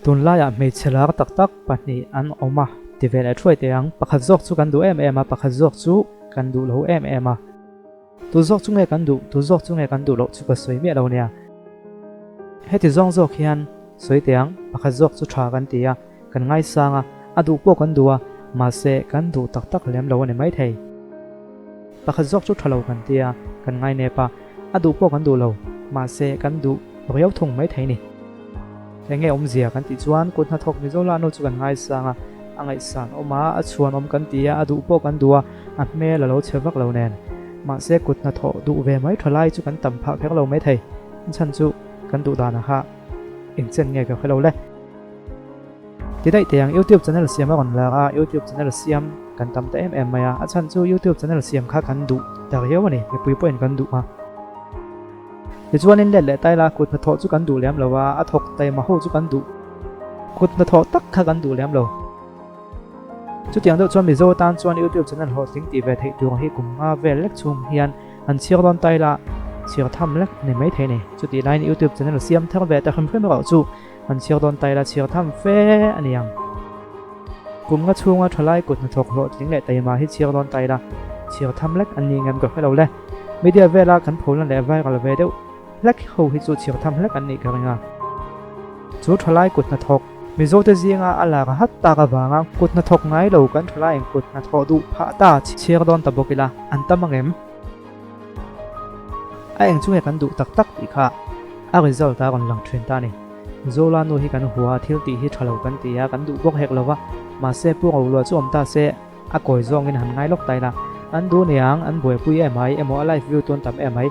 Tunlaiah hmeichhe lar tak tak pahnih an awm a, ti ve leh thuai teh ang. Pakhat zawk chu kan duh em em a, pakhat zawk chu kan duh lo em em a. Tu zawk chu nge kan duh, tu zawk chu nge kan duh loh chu ka sawi miah lo nia. Heti zawng zawk hian sawi teh ang, pakhat zawk chu tha kan ti a, kan ngaisang a, a duh pawh kan duh a, mahse kan duh tak tak lem lo a ni maithei. Pakhat zawk chu tha lo kan ti a, kan ngainep a, a duh pawh kan duh lo, mahse kan duh riau thung maithei ni. Enge awmzia kan tih chuan kut hnathawk Mizo Lanu chu kan ngaisang a, a ngaihsan awm a, a chhuan awm kan ti a, a duh pawh kan duh a, a hmel a lo chhe vak lo nen. Mahse kut hnathawh duh ve mai tha lai chu kan tam phah kher lo maithei. Chhan chu kan duh danah kha engchen nge ka hre lo le. Ti daih teh ang YouTube channel siam a rawn lar a, YouTube channel siam kan tam ta em em mai a, a chhan chu YouTube channel siam kha kan duh ta riau a ni, mipui pawhin kan duh a. Tichuanin let leh taila kut hnathawh chu kan duh lem lo a, a thawk taima ho chu kan duh. Kut hnathawh tak kha kan duh lem lo. Chutiang deuh chuan Mizo tan chuan YouTube channel hlawhtling tih ve theih tur hi kum nga vel lek chhung hian an chhiar dawn taila chhiar tham lek a ni maithei ni. Chutih laiin YouTube channel siam thar ve ta hrim hrim erawh chu an chhiar dawn taila chhiar tham fe a ni ang. Kum nga chhunga thalai kut hnathawk hlawhtling leh taima hi chhiar dawn taila chhiar tham lek an ni ngem ka hre lo le. Media vela kan pholna leh viral ve deuh hlek ho hi chu chhiar tham hlek an nih ka ring a. Chu thalai kut hnathawk Mizote zinga a lar hat tak avanga kut hnathawk ngai lo kan thalaiin kut hnathawh duh phah ta chhiar dawn ta bawk ila an tam ang em? A eng chu nge kan duh tak tak tih kha a result a rawn lang thin ta a ni. Zola nu hi kan hua a, thil tih hi tha lo kan ti a, kan duh bawk hek lo va, mahse Pu Rolua chu awm ta se a kawi zawngin han ngai lawk ta ila, an duh niang, an buaipui em ai emaw a live view tu an tam em ai.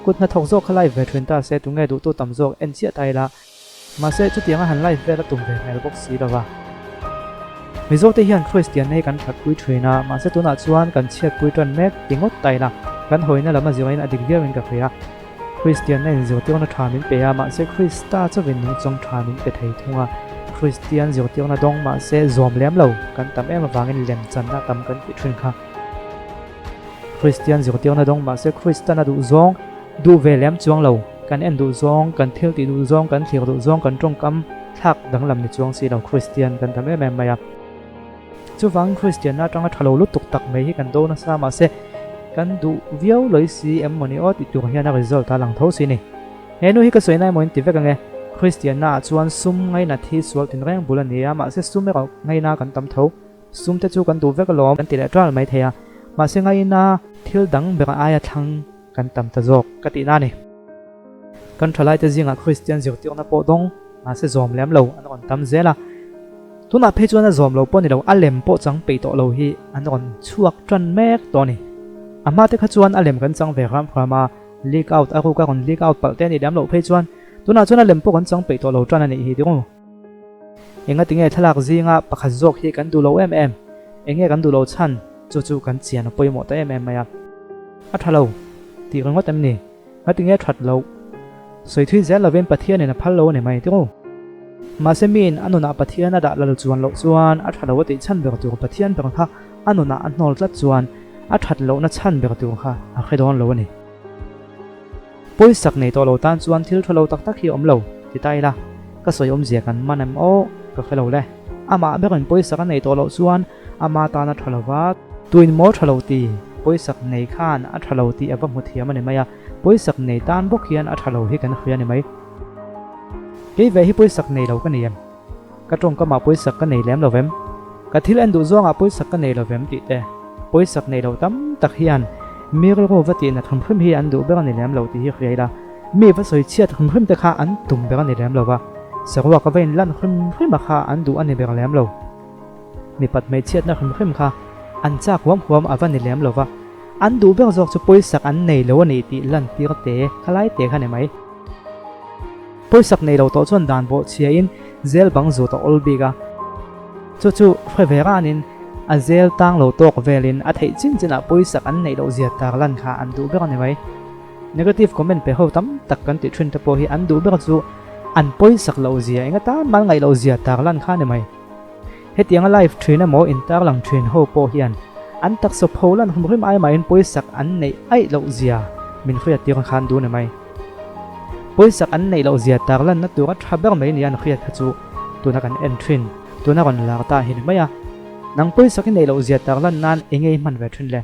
Kut hnathawk zawk kha live ve thin ta se tunge duhtu tam zawk en chiah ta ila, Mahse, chutianga han live vel a tum ve hmel bawk si lova. Mizote hian Kristian hi kan thatpui thin a, mahse tunah chuan kan chhiatpui tan mek ti ngawt ta ila, kan hawina lam a zirin a dik viauin ka hria. Kristianna in zirtirna tha min pe a, mahse Krista chauhin nungchawng tha min pe thei thung a. Kristian zirtirna dawng mahse zawm lem lo kan tam em avangin lemchanna tam kan tih thin kha. Kristian zirtirna dawng mahse Kristan a duh zawng duh ve lem chuang lo. Kan en duh zawng, kan thil tih duh zawng, kan thlir duh zawng, kan tawngkam thlak danglam ni chuang si lo Kristian kan tam em em mai a. Chuvangin Kristianna atanga tha lo lutuk tak mai hi kan do nasa mahse kan duh viau lawih si em mawni aw tih tur hian a result a lang tho si ni. He nu hi ka sawi na emaw in ti vek ange. Kristianna ah chuan sum ngainat hi sual tinreng bul a ni a, mahse sum erawh ngaina kan tam tho. Sum te chu kan duh vek alawm kan ti leh ṭal mai thei a, mahse ngaina thil dang ber aia thlang kan tam ta zawk ka tihna a ni. Kan ṭhalaite zingah Kristian zirtirna pawh dawng mahse zawm lem lo an rawn tam zel a, tunah phei chuan a zawm lo pawh ni lo, a lem pawh chang peih tawh lo hi an rawn chhuak ṭan mek tawh a ni. A hmate kha chuan a lem kan chang ve hram hram a, leak out a ruk a rawn leak out palh te a nih lem loh phei chuan tunah chuan a lem pawh kan chang peih tawh lo ṭan a nih hi tir'u. Engatinge thlalak zinga pakhat zawk hi kan duh lo em em? Enge kan duh lo chhan? Chu chu kan chian a pawimawh ta em em mai a. A tha lo tih ringawt em ni? Ngatinge that loh? Sawi thui zel lovin Pathianin a phal lo a ni mai tir'u. Mahse miin a nunah Pathian a dah lal chuan loh chuan a tha lo a tih chhan ber tur Pathian ber kha a nunah a hnawl tlat chuan a that lohna chhan ber tur kha a hre dawn lo a ni. Pawisak nei tawh lo tan chuan thil tha lo tak tak hi a awm lo, ti ta ila, ka sawi awmzia kan man em aw, ka hre lo le. Amah berin pawisak a nei tawh loh chuan ama tan a tha lo va, tuin maw tha lo ti, pawisak nei khan a tha lo tih a va hmu thiam a ni mai a, pawisak nei tan bawk hian a tha lo hi kan hria a ni mai. Kei ve hi pawisak nei lo ka ni em? Ka tawngkamah pawisak ka nei lem lo vem? Ka thil en duh zawngah pawisak ka nei lo vem tih te, pawisak nei lo tam tak hian mi rilru va tihna hrim hrim hi an duh ber a ni lem lo tih hi hria ila, mi va sawi chhiat hrim hrim te kha an tum ber a ni lem lo va, saruak a va inlan hrim hrim a kha an duh a ni ber lem lo. Mipat hmeichhiatna hrim hrim kha an chak huam huam a va ni lem lo va, an duh ber zawk chu pawisak an nei lo a ni tih lantir te kha lai te kha ni mai. Pawisak nei lo tawh chuan dan bawh chhiain zel bang zut a awl bik a, chu chu hre ve ranin a zel tang lo tawk velin a theih chin chinah pawisak an neih loh zia tar lan kha an duh ber a ni mai. Negative comment pe ho tam tak kan tih thin te pawh hi an duh ber chu an pawisak loh zia eng atan mal ngaih loh zia tar lan kha a ni mai. Hetianga live thin emaw intar lang thin ho pawh hian an taksa pho lan hum hrim ai mahin pawisak an neih aih loh zia min hriat tir khan duh a ni mai. Pawisak an neih loh zia tar lanna tura tha ber mai nia an hriat kha chu tuna kan en thin, tuna rawn lar ta hi ni mai a. Nang pawisak i neih loh zia tar lan nan enge i hman ve thin le?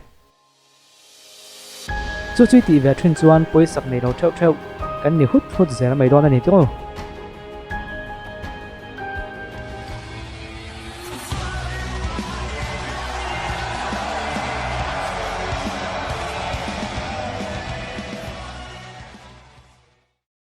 Chu chu i tih ve thin chuan pawisak nei lo theuh theuh kan ni hut hut zel mai dawn a ni tiraw?